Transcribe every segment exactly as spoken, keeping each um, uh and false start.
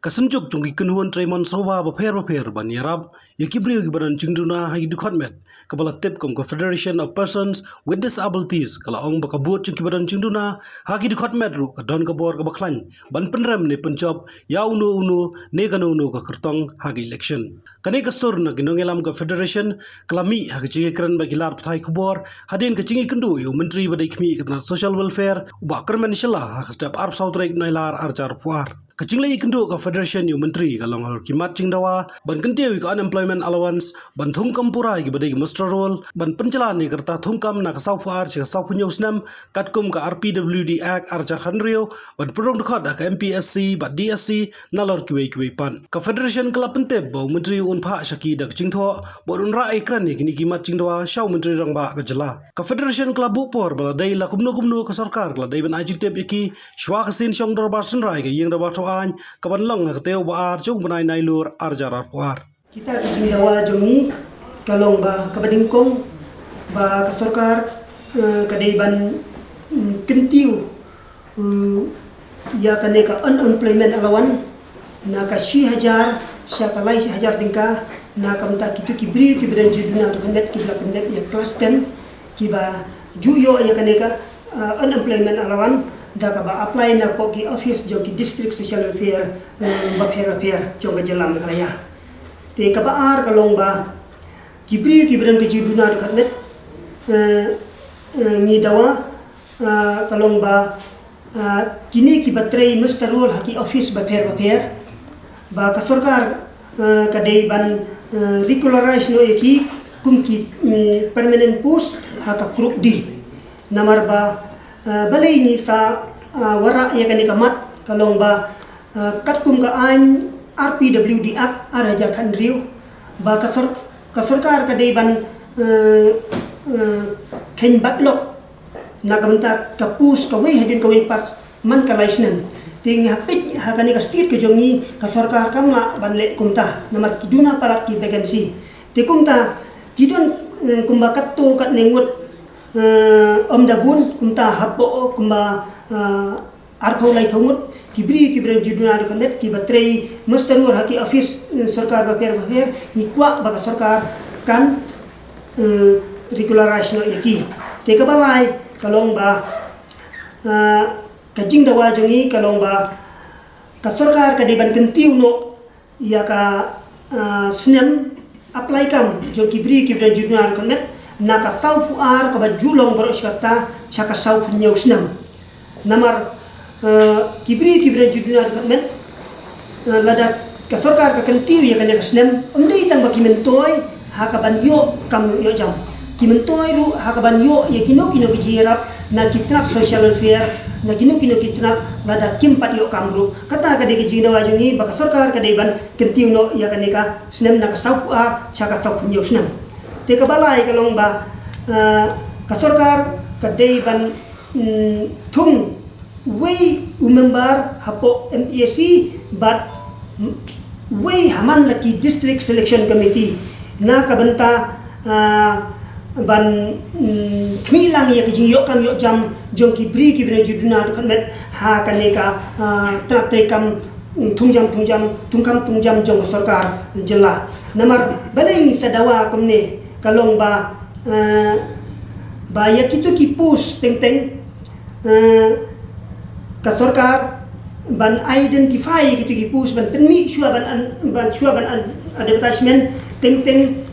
Ka synjuk jong ki kynhun treimon sngewbha bapher bapher ban ïarap ïa ki briew kiba don jingduna ha ki dkhot met, kaba la tip kum ka Federation of Persons with Disabilities, ka la ong ba ka bud jong kiba don jingduna ha ki dkhot met ruh ka don ka bor kaba khlaiñ ban pynrem ne pynjop ïa uno uno ne kano kano ka kyrtong ha ka election. Kane ka sur na ki nongïalam ka Federation ka la mih ha ka jingïakren bad ki lad pathai khubor hadien ka jingïakynduh ïa u Myntri ba dei khmih ka tnat Social Welfare, u Bah Kyrmen Shylla, ha ka step arphew saw tarik Nailar arhajar arphew ar. Ka jingleit ïakynduh ka Federation ïa u Myntri ka long halor ki mat jingdawa ban kyntiew ïa ka unemployment allowance, ban thung kam pura ïa kiba dei ki muster roll, ban pynjlan ïa ka rta thung kam na ka sawphew ar sha ka sawphew hynñiew snem katkum ka R P W D Act arhajar khathynriew, ban pynrung dkhot ha ka M P S C bad D S C, nalor kiwei kiwei pat. Ka Federation ka la pyntip ba u Myntri un phah sha ki da ka jingthoh bad un rah ïakren ïa kine ki mat jingdawa sha u Myntri Rangbah ka jylla. Ka Federation ka la buh por ba la dei la kumno kumno ka sorkar ka la dei ban ai jingtip ïa ki shuwa ka sien shong dorbar synrai ka ïing dorbar thaw aiñ, kaban long ha ka taïew ba ar jong u bnai Nailur arhajar arphew ar. Kita ki jingdawa jong ngi ka long ba kaba nyngkong ba ka sorkar, eh, ka dei ban, mm, kyntiew, eh, ïa kane ka unemployment allowance na ka shi hajar sha ka lai hajar tyngka na ka bynta kito ki briew kiba don jingduna dkhot met kiba la pyndep ïa klas ten, kiba ju ïoh ïa kane ka, eh, unemployment allowance da kaba apply na poh ki office jong ki District Social Welfare, eh, bapher bapher jong ka jylla Meghalaya. Te kaba ar ka long ba ki briew kiba don ka jingduna dkhot met, eh, eh, ngi dawa, eh, ka long ba, eh, kine kiba trei muster roll ha ki office bapher bapher, ba ka sorkar, eh, ka dei ban, eh, regularize noh ïa ki kum ki, eh, permanent post ha ka Group D. Namar ba, eh, balei ngi sa, eh, wanrah ïa kane ka mat ka long ba, eh, katkum ka aiñ R P W D Act arhajar khathynriew, ba ka sor-, ka sorkar ka dei ban, eh, eh, kheiñ backlog na ka bynta ka post kawei hadien kawei pat man ka lai snem. Te ngi hap peit ha kane ka state ka jong ngi ka sorkar kam lah ban leh kumta namar ki duna palat ki vacancy. Te kumta ki don, eh, kumba katto katne ngut, eh, ym da bun, kumta hapoh kumba, eh, arphew laiphew ngut ki briew kiba don jingduna dkhot met kiba trei muster roll ha ki office, eh, sorkar bapher bapher, ngi kwah ba ka sorkar kan, eh, regularize noh ïa ki. Te kaba lai ka long ba, eh, ka jingdawa jong ngi ka long ba ka sorkar ka dei ban kyntiew noh ïa ka, ah, snem apply kam jong ki briew kiba don jingduna dkhot met na ka sawphew ar kaba ju long baroh shi katta sha ka sawphew hynñiew snem. Namar, ah, ki briew kiba don jingduna dkhot met, ah, lada ka sorkar ka kyntiew ïa kane ka snem, ym dei tang ba ki myntoi ha kaban ïoh kam ïoh jam, ki myntoi ruh ha kaban ïoh ïa kino kino ki jingïarap na ki tnat social welfare, na kino kino ki tnat lada kim pat ïoh kam ruh. Kata ka dei ka jingdawa jong ngi ba ka sorkar ka dei ban kyntiew noh ïa kane ka snem na ka sawphew ar sha ka sawphew hynñiew snem. Te kaba lai ka long ba, ah, ka sorkar ka dei ban, mm, thung wei u member hapoh M P S C bad wei ha man la ki District Selection Committee na ka bynta, ah, ban, mm, khmih lang ïa ka jingïoh kam ïoh jam jong ki briew kiba don jingduna dkhot met ha kane ka, ah, tnat treikam, mm, thung jam thung jam, thung kam thung jam jong ka sorkar jylla. Namar balei ngi sa dawa kumne ka long ba, ah, ba ïa kito ki post teng teng, eh, ka sorkar ban identify kito ki post ban pynmih shuwa ban an-, ban shuwa ban an-, advertisement teng teng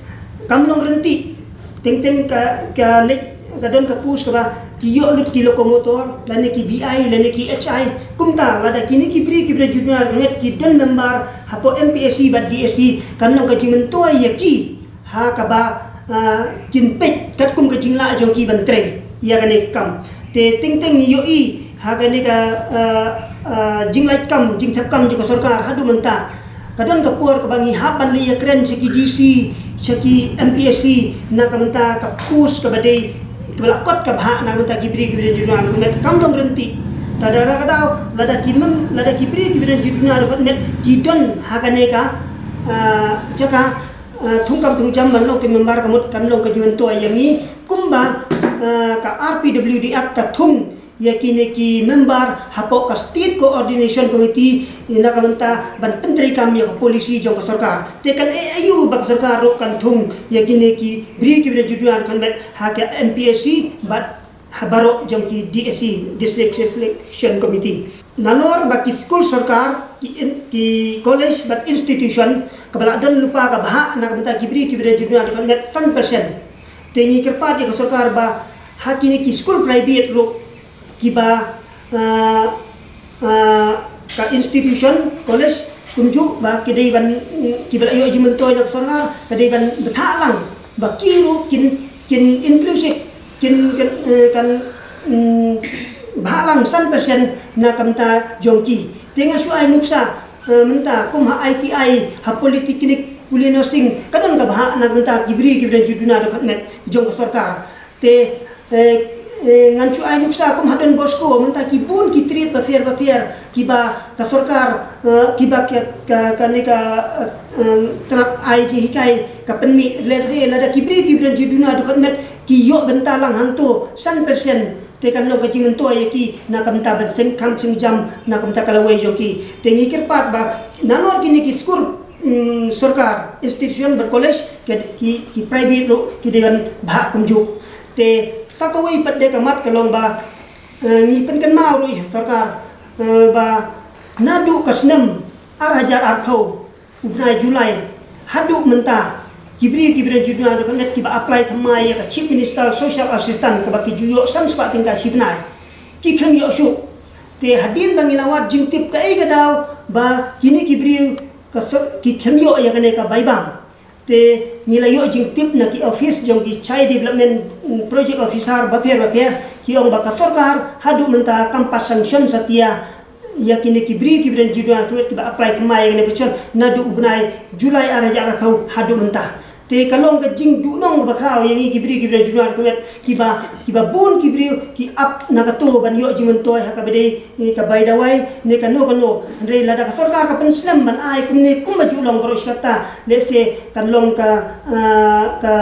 kam long ryntih, teng teng ka, ka leit ka don ka post kaba ki ïoh lut ki locomotor lane ki B I lane ki H I. Kumta lada kine ki briew kiba don jingduna dkhot met ki don member hapoh M P S C bad D S C kan long ka jingmyntoi ïa ki ha kaba, ah, kin peit katkum ka jinglah jong ki ban trei ïa kane ka kam. Te teng teng ngi ïohi ha kane ka, ah, ah, jinglait kam, jingthep kam jong ka sorkar haduh mynta. Ka don ka por kaba ngi hap ban leit ïakren sha ki D C, sha ki M P S C na ka bynta ka post kaba dei kaba la kot ka bhah na ka bynta ki briew kiba don jingduna dkhot met kam long ryntih. Te lada ka daw lada ki mem-, lada ki briew kiba don jingduna dkhot met ki don ha kane ka, ah, jaka, ah, thung kam thung jam ban long ki member ka mut kan long ka jingmyntoi ïa ngi kumba, ah, ka R P W D Act ka thung ïa kine ki member hapoh ka State Coordination Committee, na ka bynta ban pyntreikam ïa ka policy jong ka sorkar. Te kan ïa aiu ba ka sorkar ruh kan thung ïa kine ki briew kiba don jingduna dkhot met ha ka M P S C bad ha baroh jong ki D S C, District Selection Committee. Nalor ba ki skul sorkar, ki, ki college bad institution, kaba la don lypa ka bhah na ka bynta ki briew kiba don jingduna dkhot met san percent. Te ngi kyrpad ïa ka sorkar ba ha kine ki skul private ruh kiba, ah, ah, ka institution, college, kumjuh ba ki dei ban, kiba la ïoh jingmyntoi na ka sorkar, ka dei ban bthah lang ba ki ruh kin, kin inclusive, kin, kin, eh, kan, mm, bhah lang san percent na ka bynta jong ki. Te nga shu ai nuksa, eh, mynta kum ha I T I, ha polytechnic, poly nursing, ka don ka bhah na ka bynta ki briew kiba don jingduna dkhot met jong ka sorkar. Te, eh, eh, ngan shu ai nuksa kum ha Don Bosco, mynta ki bun ki trade bapher bapher kiba ka sorkar, eh, kiba ka, ka, kane ka, eh, eh, tnat ai jinghikai ka pynmih. Lehse lada ki briew kiba don jingduna dkhot met ki ïoh bynta lang hangto san percent, te kan long ka jingmyntoi ïa ki na ka bynta ban seng kham seng jam na ka bynta ka lawei jong ki. Te ngi kyrpad ba nalor kine ki skul, mm, sorkar, institution bad college, ki, ki, ki private ruh ki dei ban bhah kumjuh. Te sa kawei pat de ka mat ka long ba, eh, ngi pynkynmaw ruh ïa sorkar, eh, ba naduh ka snem ar hajar arphew, u bnai July haduh mynta, ki briew kiba don jingduna dkhot met kiba apply thymmai ïa ka Chief Minister Social Assistance kaba ki ju ïoh san spah tyngka shi bnai, ki khlem ïoh shuh. Te hadien ba ngi la wad jingtip kaei ka daw ba kine ki briew ka sor-, ki khlem ïoh ïa kane ka bai bam. Te ngi la ïoh jingtip na ki office jong ki Child Development, mm, Project Officer bapher bapher, ki ong ba ka sorkar haduh mynta kam pat sanction satia ïa kine ki briew kiba don jingduna dkhot met kiba apply thymmai ïa kane ka position naduh u bnai July ar hajar arphew haduh mynta. Te ka long ka jingduhnong kaba khraw ïa ngi ki briew kiba don jingduna dkhot met, kiba, kiba bun ki briew ki ap na kato ban ïoh jingmyntoi ha kaba dei, eh, ka bai dawai ne kano kano. Hynrei lada ka sorkar ka pynslem ban ai kumne kumba ju long baroh shi katta, lehse kan long ka, ah, ka,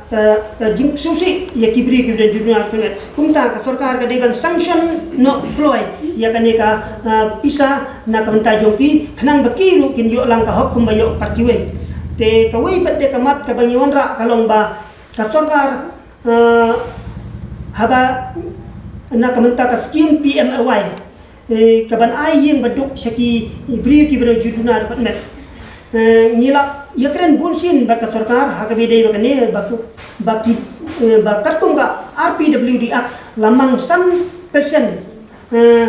ka, ka jingsngewsih ïa ki briew kiba don jingduna dkhot met. Kumta ka sorkar ka dei ban sanction noh kloi ïa kane ka, ah, pisa na ka bynta jong ki, khnang ba ki ruh kin ïoh lang ka hok kumba ïoh pat kiwei. Te kawei pat de ka mat kaba ngi wanrah ka long ba ka sorkar, ah, haba na ka bynta ka skim P M A Y, eh, kaban ai ïing baduk sha ki briew kiba don jingduna dkhot met. Eh, ngi la ïakren bunsien bad ka sorkar ha kaba ïadei bad kane, ba ku, ba ki, eh, ba katkum ka R P W D Act la mang san percent, eh,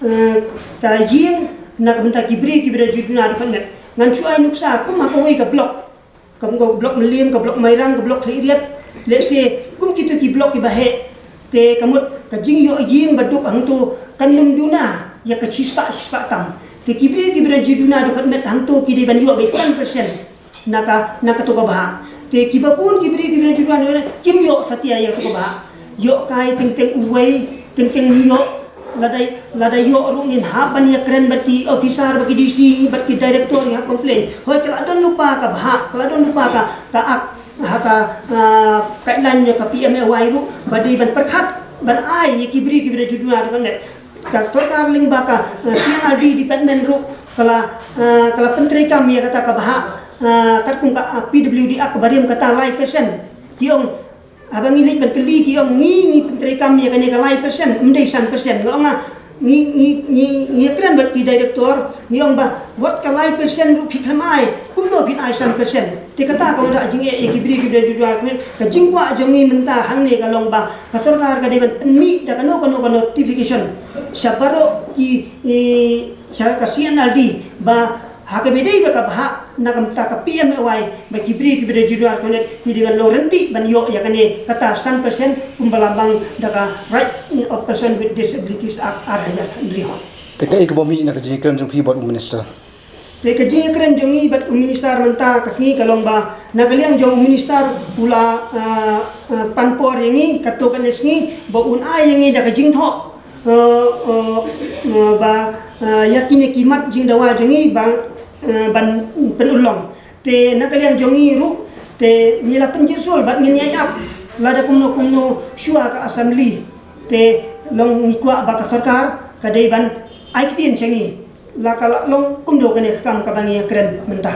eh, ka ïing na ka bynta ki briew kiba don jingduna dkhot met. Ngan shu ai nuksa kum ha kawei ka block, kum ka block Mylliem, ka block Mairang, ka block Khliehriat, lehse kum kito ki block kiba heh. Te ka mut ka jingïoh ïing baduk hangto kan nym duna ïa ka shispah shispah tam. Te ki briew kiba don jingduna dkhot met hangto ki dei ban ïoh beit san percent na ka, na kato ka bhah. Te kiba bun ki briew kiba don jingduna dkhot met kim ïoh satia ïa kato ka bhah. Ïoh kai teng teng uwei, teng teng ïoh. Lada, lada ïoh ruh ngin hap ban ïakren bad ki officer, bad ki D C, bad ki director, ngi hap complain. Hooid ka la don lypa ka bhah, ka la don lypa ka, ka act, ha ka, ah, guideline jong ka P M A Y ruh ba dei ban pyrkhat ban ai ïa ki briew kiba don jingduna dkhot met. Ka sorkar lyngba ka, ah, C and R D department ruh ka la, ah, ka la pyntreikam ïa kata ka bhah, ah, katkum ka, ah, P W D Act kaba rim kata lai percent. Ki ong, haba ngi leit ban kylli ki ong ngi, ngi pyntreikam ïa kane ka lai percent, ym dei san percent. Nga ong nga, ngi, ngi, ngi, ngi ïakren bad ki director, ngi ong ba wat ka lai percent ruh phi khlem ai, kumno phin ai san percent? Te kata ka wanrah jingeh ïa ki briew kiba don jingduna dkhot met. Ka jingkwah jong ngi mynta hangne ka long ba ka sorkar ka dei ban pynmih da kano kano ka notification sha baroh ki, eh, sha ka C and R D ba ha kaba ïadei bad ka bhah na ka bynta ka P M A Y, ba ki briew kiba don jingduna dkhot met ki dei ban long ryntih ban ïoh ïa kane kata san percent kumba la mang da ka Right of Person with Disabilities Act ar hajar hynriew. Te kaei kaba mih na ka jingïakren jong phi bad u minister? Te ka jingïakren jong ngi bad u minister mynta ka sngi ka long ba na ka liang jong u minister u la, ah, ah, pan por ïa ngi katto katne sngi ba un ai ïa ngi da ka jingthoh, ah, ah, ah, ba, ah, ïa kine ki mat jingdawa jong ngi ba, ah, ban pynurlong. Te na ka liang jong ngi ruh te ngi la pynjyrsieh bad ngin ïai ap lada kumno kumno shuwa ka assembly. Te Long ngi kwah ba ka sorkar ka dei ban ai ktien sha ngi la ka la long kumno kane ka kam kaba ngi ïakren mynta.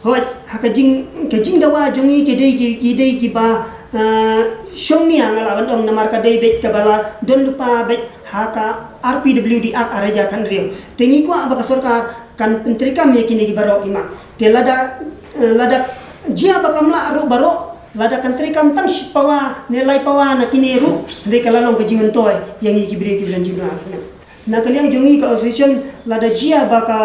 Hooid, ha ka jing, ka jingdawa jong ngi ki dei ki, ki dei kiba, eh, shongnia nga lah ban ong namar ka dei beit kaba la don lypa beit ha ka R P W D Act ar hajar khathynriew. Te ngi kwah ba ka sorkar kan pyntreikam ïa kine ki baroh ki mat. Te lada, eh, lada jia ba kam lah ruh baroh, lada kan treikam tang shi pawa ne lai pawa na kine ruh, hynrei ka la long ka jingmyntoi ïa ngi ki briew kiba don jingduwai. Na ka liang jong ngi ka association, lada jia ba ka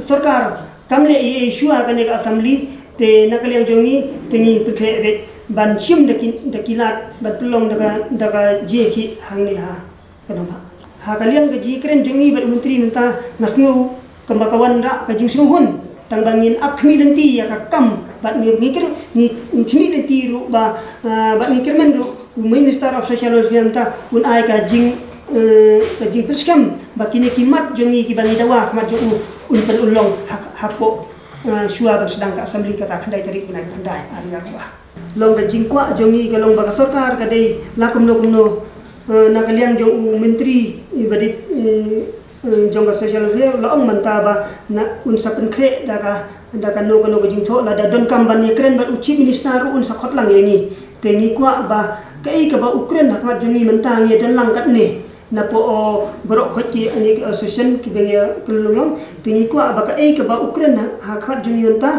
sorkar kam leh ei ei shuwa kane ka assembly, te na ka liang jong ngi te ngi pynkhreh beit ban shim da ki, da ki lad ban pynlong da ka, da ka jingïakhih hangne ha ka nongbah. Ha ka liang ka jingkren jong ngi bad u myntri mynta, nga sngew kumba ka wanrah ka jingsngewhun, tang ba ngin ap khmih lynti ïa ka kam bad ngi, ngi kyrmen, ngi, ngi khmih lynti ruh ba, ah, bad ngi kyrmen ruh u Minister of Social Welfare mynta un ai ka jing, eh, ka jingpyrshang ba kine ki mat jong ngi kiba ngi dawa ha khmat jong u un pynlong ha, hapoh, eh, shuwa ban sdang ka assembly kata khyndai tarik bnai khyndai ar hajar arphew ar. Long ka jingkwah jong ngi ka long ba ka sorkar ka dei la kumno kumno, eh, na ka liang jong u myntri, eh, ba dei, eh, eh, jong ka social welfare la ong mynta ba na un sa pynkhreh da ka, da kano kano ka jingthoh, lada donkam ban ïakren bad u chief minister ruh un sa khot lang ïa ngi. Te ngi kwah ba kaei kaba u kren ha khmat jong ngi mynta ngi ïa don lang katne. Napoh baroh khoit ki, eh, association kiba ngi ïa kren lang. Te ngi kwah ba kaei kaba u kren ha, ha khmat jong ngi mynta,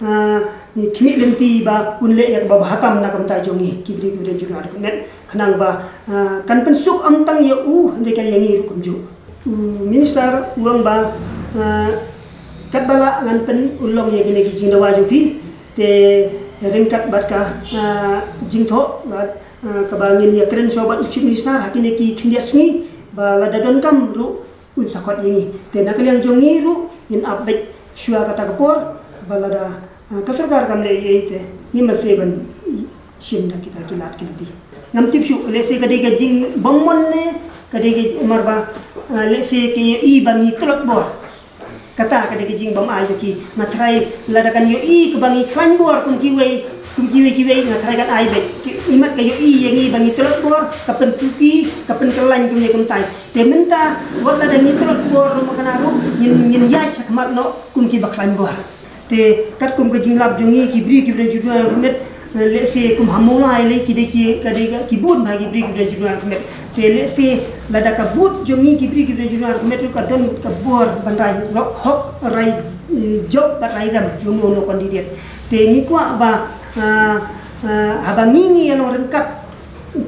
ah, ngi khmih lynti ba un leh ïa kaba bha tam na ka bynta jong ngi ki briew kiba don jingduwai recruitment, khnang ba, ah, kan pynsuk ym tang ïa u hynrei ka ïa ngi ruh kumjuh. U minister u ong ba, ah, katba lah ngan pynlong ïa kine ki jingdawa jong phi, te ryngkat bad ka, ah, jingthoh, ah, kaba ngin ïakren shuwa bad u chief minister ha kine ki khyndiat sngi, ba lada donkam ruh un sa khot ïa ngi. Te na ka liang jong ngi ruh ngin ap beit shuwa kata ka por, ba lada, ah, ka sorkar kam leh ei ei te ngim marse ban shim da kita ki lad ki lynti. Ngam tip shuh, lehse ka dei ka jingbym mon ne ka dei ka mar ba, ah, lehse ka ïohi ba ngi tlot bor. Kata ka dei ka jingbym ai jong ki. Nga tharai lada kan ïohi kaba ngi khlaiñ bor kum kiwei, kum kiwei kiwei, nga tharai kan ai beit. Ki, imat ka ïohi ïa ngi ba ngi tlot bor, ka pyntuki, ka pynkyllaiñ kumne kumtai. Te mynta wat lada ngi tlot bor ruh ma kane ruh, ngin, ngin ïaid shakhmat noh kum kiba khlaiñ bor. Te katkum ka jinglap jong ngi ki briew kiba don jingduwai recruitment, eh, lehse kum ha Mawlai lei ki dei ki, ka dei ka, ki bun bha ki briew kiba don jingduwai recruitment. Te lehse lada ka booth jong ngi ki briew kiba don jingduwai recruitment ruh ka don ka bor ban rai hok, rai, eh, jop bad rai rem jong uno uno candidate. Te ngi kwah ba, ah, ah, haba ngi, ngi ïa long ryngkat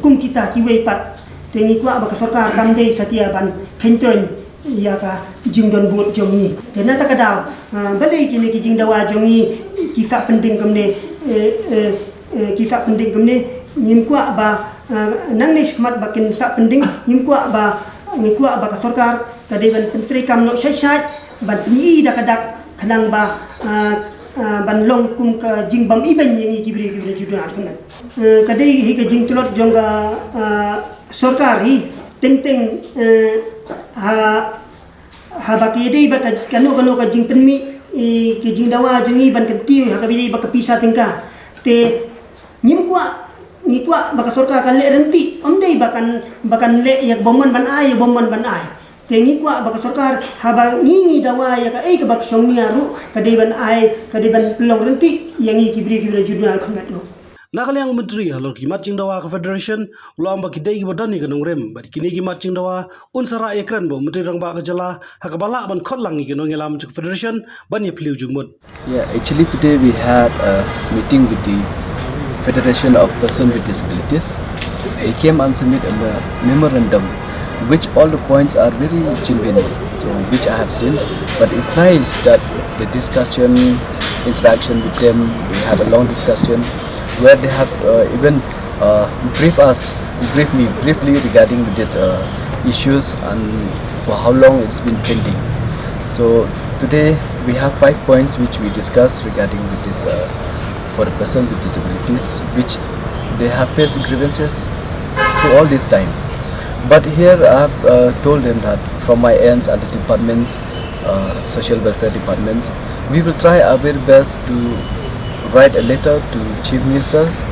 kum kita kiwei pat, te ngi kwah ba ka sorkar kam dei satia ban kynjoin ïa ka jingdon booth jong ngi. Te na kata ka daw, ah, balei kine ki jingdawa jong ngi ki sah pynding kumne, eh, eh, eh, ki sah pynding kumne, ngim kwah ba, ah, nangne shakhmat ba kin sah pynding, ngim kwah ba, ngi kwah ba ka sorkar ka dei ban pyntreikam noh shai shai, ban pyni da ka dak khnang ba, ah, ah, ban long kum ka jingbym ibeiñ ïa ngi ki briew kiba don jingduwai recruitment. Eh, ka dei hi ka jingtlot jong ka, ah, sorkar hi, teng teng, eh, ha, haba ki dei ba ka, kano kano ka jingpynmih, eh, ka jingdawa jong ngi ban kyntiew ha kaba dei ba ka pisa tyngka. Te ngim kwah, ngi kwah ba ka sorkar kan leh ryntih, ym dei ba kan, ba kan leh ïa kaba mon ban ai, ïa kaba mon ban ai. Te ngi kwah ba ka sorkar haba ngi, ngi dawa ïa kaei kaba ka shongnia ruh ka dei ban ai, ka dei ban pynlong ryntih ïa ngi ki briew kiba don jingduwai recruitment ruh. Na ka liang u myntri halor ki mat jingdawa ka federation u la ong ba ki dei kiba don ïa ka nongrim bad kine ki mat jingdawa un sa rah ïakren bad u myntri rangbah ka jylla ha kaba lah ban khot lang ïa ki nongïalam jong ka federation ban ïaphylliew jingmut. Yeah, actually today we had a meeting with the Federation of Persons with Disabilities. They came and submit a me- memorandum, which all the points are very genuine, so which I have seen. But it's nice that the discussion, interaction with them, we had a long discussion where they have, uh, even, uh, briefed us, briefed me briefly regarding with these, uh, issues and for how long it's been pending. So today we have five points which we discussed regarding with this, uh, for the person with disabilities, which they have faced grievances through all this time. But here I have, uh, told them that from my ends and the departments, uh, social welfare departments, we will try our very best to write a letter to Chief Minister's,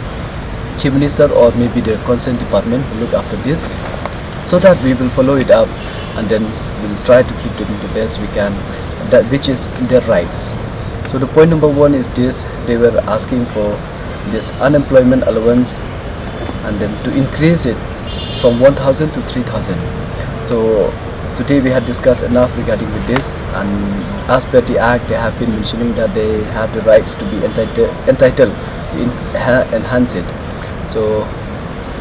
Chief Minister or maybe the concerned department who look after this, so that we will follow it up, and then we'll try to give them the best we can, that which is their rights. So the point number one is this: they were asking for this unemployment allowance, and then to increase it from one thousand to three thousand. So today we had discussed enough regarding with this, and as per the act, they have been mentioning that they have the rights to be entitled entitled to in, ha, enhance it. So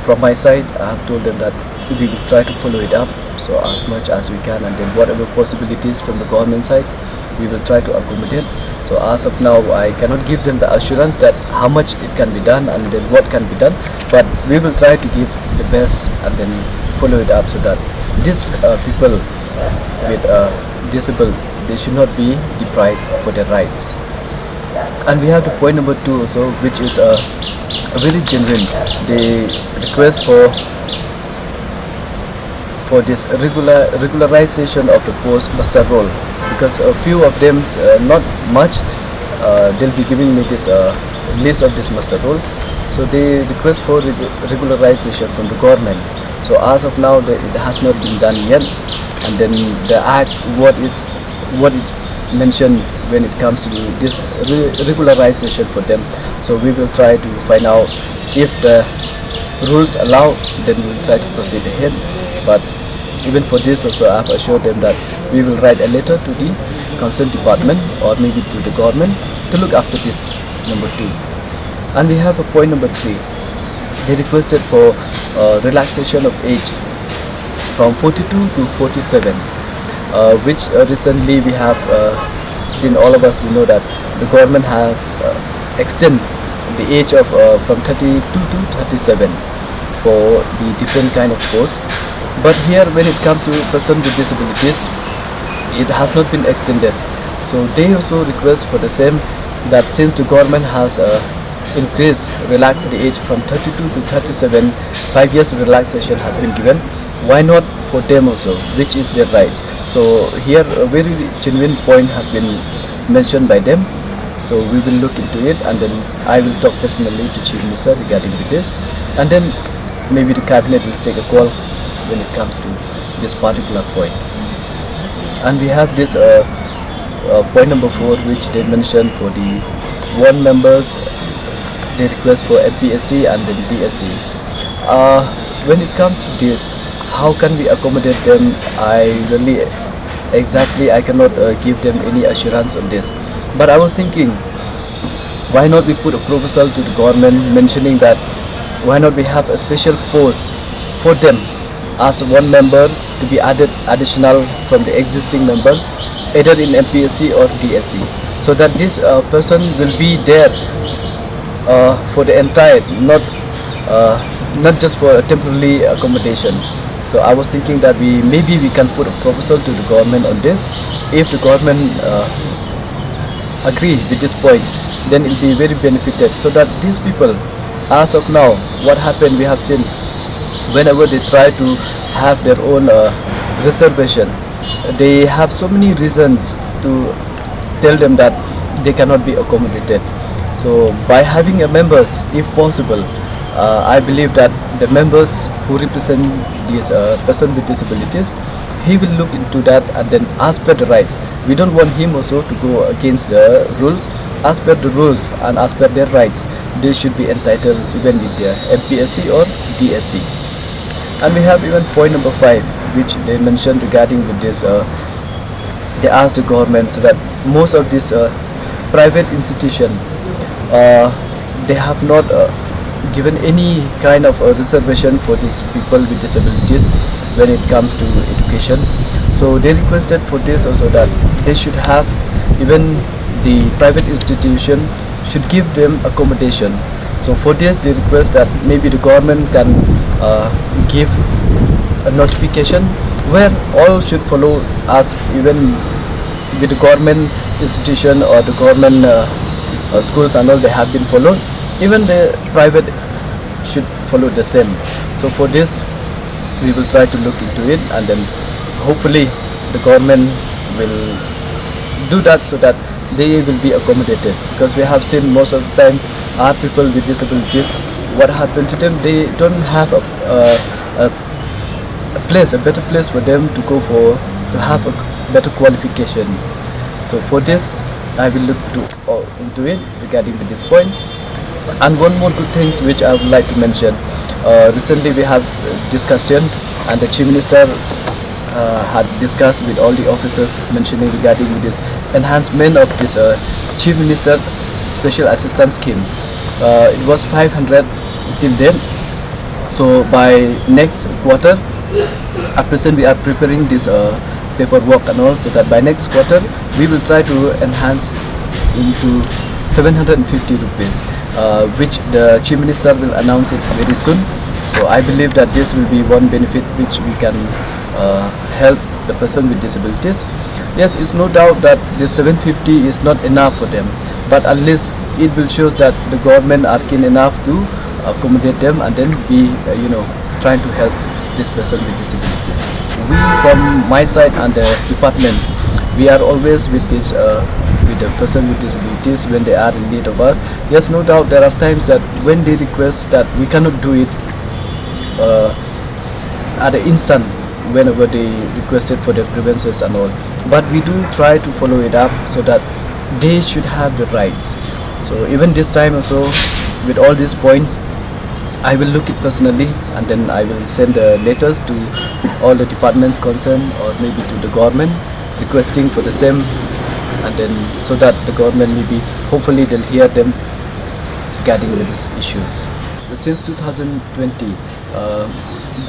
from my side, I have told them that we will try to follow it up, so as much as we can, and then whatever possibilities from the government side, we will try to accommodate. So as of now, I cannot give them the assurance that how much it can be done and then what can be done, but we will try to give the best and then follow it up, so that these uh, people with uh, disabled, they should not be deprived for their rights. And we have the point number two also, which is a, a very genuine. They request for for this regular regularization of the post muster roll, because a few of them, uh, not much, uh, they'll be giving me this uh, list of this muster roll. So they request for regu- regularization from the government. So as of now, the, it has not been done yet. And then the act, what is what is mentioned when it comes to this re- regularization for them. So we will try to find out if the rules allow, then we will try to proceed ahead. But even for this also, I have assured them that we will write a letter to the concerned department or maybe to the government to look after this number two. And we have a point number three. They requested for uh, relaxation of age from forty-two to forty-seven, uh, which uh, recently we have uh, seen, all of us, we know that the government have uh, extended the age of uh, from thirty-two to thirty-seven for the different kind of posts. But here, when it comes to person with disabilities, it has not been extended. So they also request for the same, that since the government has uh, increased, relaxed the age from thirty-two to thirty-seven, five years relaxation has been given. Why not for them also, which is their rights? So here a very genuine point has been mentioned by them. So we will look into it, and then I will talk personally to Chief Minister regarding with this, and then maybe the cabinet will take a call when it comes to this particular point. And we have this uh, uh, point number four, which they mentioned for the ward members. They request for M P S C and then D S C. Uh, when it comes to this, how can we accommodate them? I really exactly I cannot uh, give them any assurance on this. But I was thinking, why not we put a proposal to the government mentioning that why not we have a special post for them as one member to be added additional from the existing member, either in M P S C or D S C, so that this uh, person will be there uh, for the entire, not uh, not just for a temporary accommodation. So I was thinking that we maybe we can put a proposal to the government on this. If the government uh, agree with this point, then it'll be very benefited, so that these people, as of now, what happened, we have seen, whenever they try to have their own uh, reservation, they have so many reasons to tell them that they cannot be accommodated. So by having a members, if possible, uh, I believe that the members who represent this uh, person with disabilities, he will look into that, and then as per the rights, we don't want him also to go against the rules. As per the rules and as per their rights, they should be entitled even with their M P S C or D S C. And we have even point number five, which they mentioned regarding with this. Uh, they asked the government so that most of this uh, private institution, uh, they have not uh, given any kind of a reservation for these people with disabilities when it comes to education. So they requested for this also, that they should have, even the private institution should give them accommodation. So for this, they request that maybe the government can uh, give a notification where all should follow us, even with the government institution or the government uh, uh, schools and all, they have been followed. Even the private should follow the same. So for this, we will try to look into it, and then hopefully the government will do that so that they will be accommodated, because we have seen most of the time our people with disabilities, what happened to them, they don't have a, a, a, a place, a better place for them to go for, to have a better qualification. So for this, I will look to, uh, into it regarding with this point. And one more good things which I would like to mention. Uh, recently we have discussion, and the Chief Minister uh, had discussed with all the officers mentioning regarding with this enhancement of this uh, Chief Minister Special Assistance Scheme. Uh, it was five hundred till date. So by next quarter, at present we are preparing this uh, paperwork and all, so that by next quarter we will try to enhance into seven hundred fifty rupees, uh, which the Chief Minister will announce it very soon. So I believe that this will be one benefit which we can uh, help the person with disabilities. Yes, it's no doubt that the seven fifty is not enough for them, but at least it will shows that the government are keen enough to accommodate them, and then we, uh, you know, trying to help this person with disabilities. We, from my side and the department, we are always with this uh, with the person with disabilities when they are in need of us. Yes, no doubt there are times that when they request that we cannot do it uh, at the instant whenever they requested for their grievances and all. But we do try to follow it up so that they should have the rights. So even this time also, with all these points, I will look it personally, and then I will send the letters to all the departments concerned, or maybe to the government, requesting for the same, and then so that the government, maybe, hopefully, they'll hear them regarding with these issues. Since two thousand twenty, uh,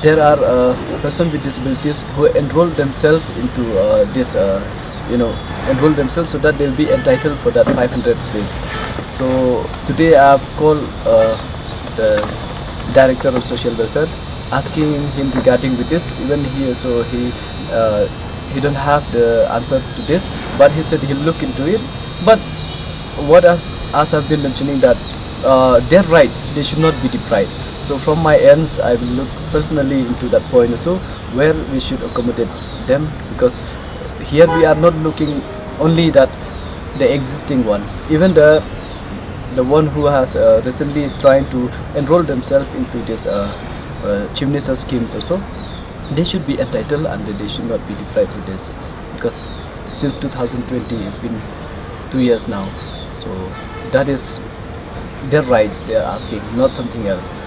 there are uh, persons with disabilities who enroll themselves into uh, this, uh, you know, enroll themselves so that they'll be entitled for that five hundred rupees. So today I've called uh, the director of social welfare, asking him regarding with this. Even he also, he uh, he don't have the answer to this, but he said he'll look into it. But what I, as I've been mentioning, that uh, their rights, they should not be deprived. So from my ends, I will look personally into that point also, where we should accommodate them, because here we are not looking only that the existing one, even the the one who has uh, recently trying to enroll themselves into this uh, uh, Chief Minister schemes also, they should be entitled and they should not be deprived of this, because since two thousand twenty, it's been two years now. So that is their rights they are asking, not something else.